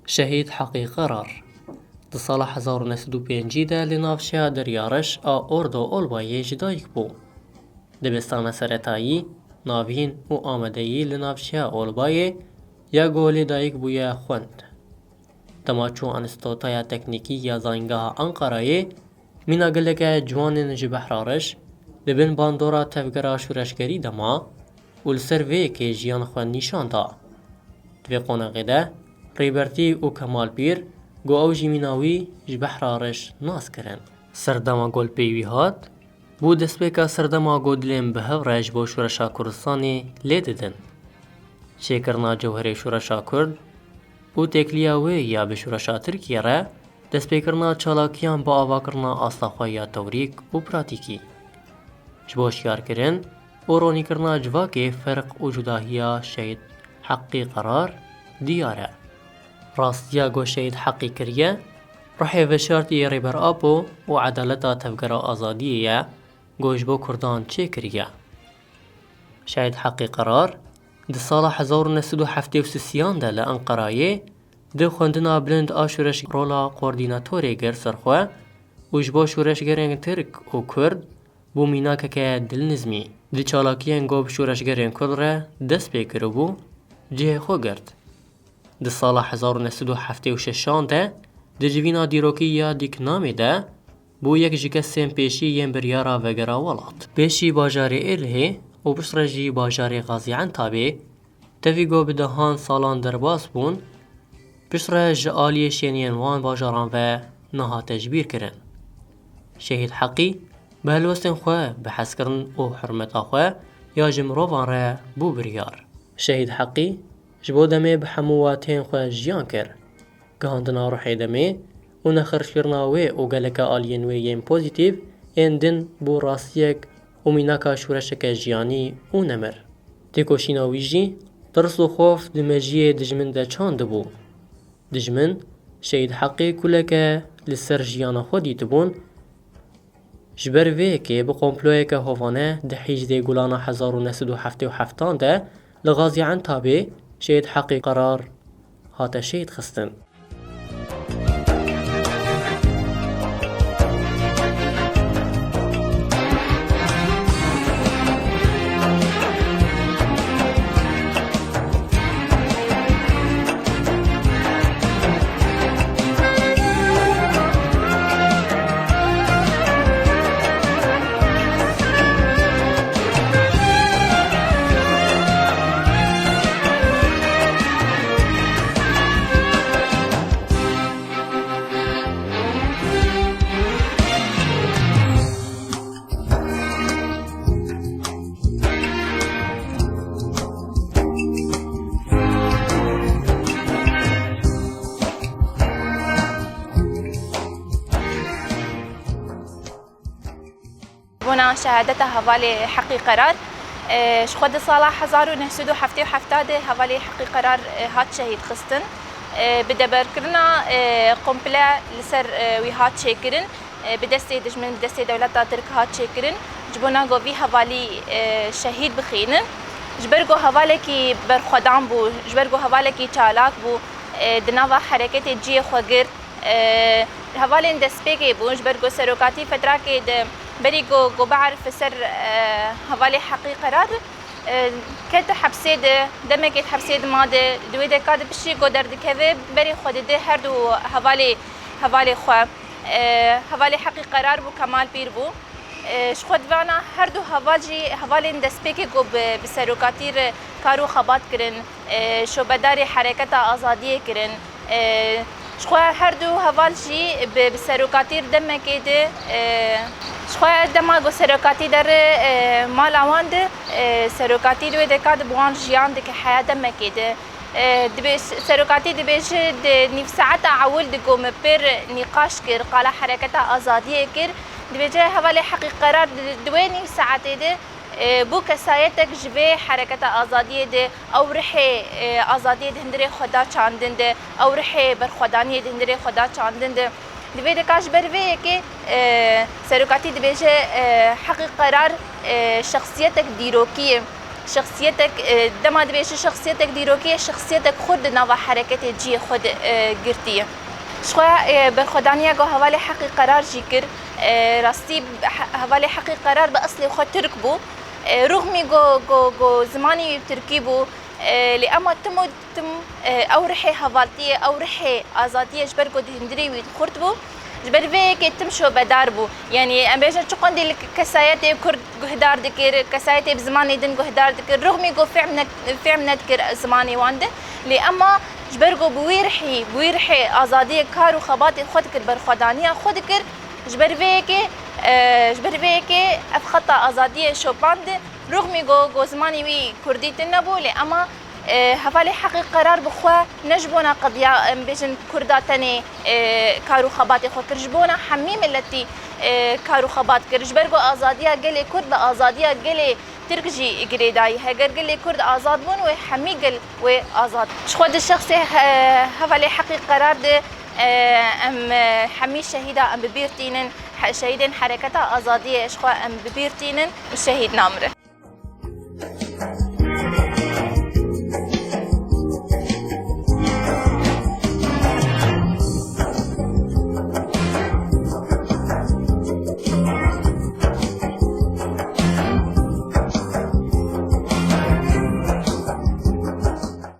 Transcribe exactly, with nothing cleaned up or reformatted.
Şehîd Heqî Qerar di sala hezar û neh sed û pêncî de li navçeya Derya Reş a Ordo Olbayê ji dayik bû. Dibistana seretayî, navîn û amadeyî li navçeya Olbayê ya ku lê dayik bûye xwend. Dema çû Enstîtuta Teknîkî ya Zayîngeha Enqerayê, mîna geleke ciwanên ji behra reş di bin bandora tevgera şoreşgerî de ma û li ser vê yekê jiyan xwe nîşan da. Di vê qonaxê de Rêbertî û Kemal Pîr ku ew jî mîna wî ji behra reş nas kirin. Serdema ku li pey wî hat, bû destpêka serdema ku dilên bi hev re ji bo şoreşa Kurdistanê lê didin. Çêkirina cewherê şoreşa Kurd û têkiliya wê ya bi şoreşa Tirkiyê re destpêkirina çalakiyan bi avakirina asta xwe ya tewrîk û pratîkî. Ji bo şiyarkirin û ronîkirina civakê ferq û cudahiya Şehîd Heqî Qerar diyar e. Rastiya ku Şehîd Heqî kiriye, ruhê veşartiyê Rêber Apo û edaleta tevgera azadiyê ye ku ji bo Kurdan çêkiriye. Şehîd Heqî Qerar di sala hezar û neh sed û heftê û sisiyan de li Enqerayê di xwendina bilind a şoreş rola koordînatorê girt ser xwe û ji bo şoreşgerên Tirk û Kurd bû mînakeke dilnizmî. Di çalakiyên ku bi şoreşgerên Kurd re dest pê kiribû, cihê xwe girt. Di sala hezar û neh sed û heftê û şeşan de di civîna dîrokî ya Dîknamê de bû yek ji kesên pêşî yên biryara vegera welat. Pêşî bajarê Êlihê û piştre jî bajarê Xazî Entabê, tevî ku bi dehan salan derbas bûn, piştre ji aliyê şêniyên wan bajaran ve nehate jibîrkirin. Şehîd Heqî bi helwestên xwe, bi hezkirin û hurmeta xwe ya ji mirovan re bû biryar. Şehîd Heqî ji bo demê bi hemû wateyên xwe jiyan kir. Gihandina ruhê demê û nexirşkirina wê û geleke aliyên wê yên pozîtîf ên din bû rastiyek û mînaka şoreşeke jiyanî û nemir. Têkoşîna wî jî tirs û xof di mejiyê dijmin de çandibû. Dijmin Şehîd Heqî kuleke li ser jiyana xwe dîtibûn, ji ber vê yekê bi komployeke hovane di hîjdê Gulana hezar û neh sed û heftê û heftan de li Xazî Entabê Şehîd Heqî Qerar hate şehîd xistin. Bona şehadeta hevalê Heqî Qerar, e, ji xwe di sala hezar û neh sed û heftê û heft de hevalê Heqî Qerar, e, hat şehîd xistin. E, bi deberkirina, e, komple li ser, e, wî hat çêkirin. E, bi destê dijmin, bi destê dewleta Tirk hat çêkirin. Ji bona ku vî hevalî, e, şehîd bixînin. Ji ber ku hevalekî berxwedan bû, ji ber ku hevalekî çalak bû, e, di nava hereketê cihê xwe girt. E, hevalên destpêkê bûn, ji ber ku serokatî fetrakê de berî ku, ku bierife ser, e, hevalê Heqî Qerar, e, kete hepsê de, demekê di hepsê de ma de, di wê deka de piştî ku derdikeve, berê xwe dide her du hevalê, hevalê xwe. E, hevalê Heqî Qerar bû, Kemal Pîr bû. E, ji xwe divana her du heval jî hevalên destpêkê ku bi, bi serokatî re kar û xebat kirin, e, şobedarê hereketa azadiyê kirin. E, ji xwe her du heval jî bi, bi serokatî re demekê de, e, ji xwe dema ku serokatî de re, e, mala wan de, e, serokatî di wê deka de bi wan jiyan dike heya demekê de. E, dibê-, serokatî dibêje di nîv saeta ewil de ku me pêr nîqaş kir, qala hereketa azadiyê kir, dibêje hevalê Heqî Qerar di, di wê nîv saetê de, e, bû kesayetek ji vê hereketa azadiyê de, ew rihê, e, azadiyê di hundirê xwe da çandin de, ew rihê berxwedaniyê di hundirê xwe da çandin de. Di vê deka ji ber vê yekê, e, serokatî dibêje, e, Heqî Qerar, e, şexsiyetek dîrokî ye. Şexsiyetek, e, dema dibêje şexsiyetek dîrokî ye, şexsiyetek xurt di nava hereketê cihê xwe de, e, girtiye. Ji xwe, e, berxwedaniya ku hevalê Heqî Qerar jî kir, e, rastî he-, hevalê Heqî Qerar bi eslê xwe Tirk bû. E, ruxmî ku, ku, ku zimanê wî bi Tirkî bû, e, lê ema tim û tim, e, ew rihê hevaltiyê, ew rihê azadiyê ji ber ku di hundirê wî xurt bû, ji ber vê yekê tim şobedar bû. Yanî em bêjin çiqandî li kesayetê Kurd guhdar dikir, kesayetê bi zimanê din guhdar dikir, rixmî ku fêm ne-, fêm nedikir zimanê wan de, lê ema ji ber ku bi wî rihî, bi wî rihê azadiyê kar û xebatê xwe dikir, berxwedaniya xwe dikir, ji ber vê yekê, e, ji ber vê yekê ev xeta azadiyê şopand, rixmî ku, ku zimanê wî kurdî tune bû, lê ema, e, hevalê Heqî Qerar bi xwe ne ji bona qediya, em bêjin, Kurda tenê, e, kar û xebatê xwe kir, ji bona hemî miletî, e, kar û xebat kir. Ji ber ku azadiya gelê Kurd bi azadiya gelê Tirk jî girêdayî. Heger gelê Kurd azad bûn, wê hemî gel wê azad. Ji xwe di şexsê he-, hevalê Heqî Qerar de, e, em, e, hemî şehîda em bi bîr tînin, he-, şehîdên hereketa azadiyê ji xwe em bi bîr tînin û şehîd namirin.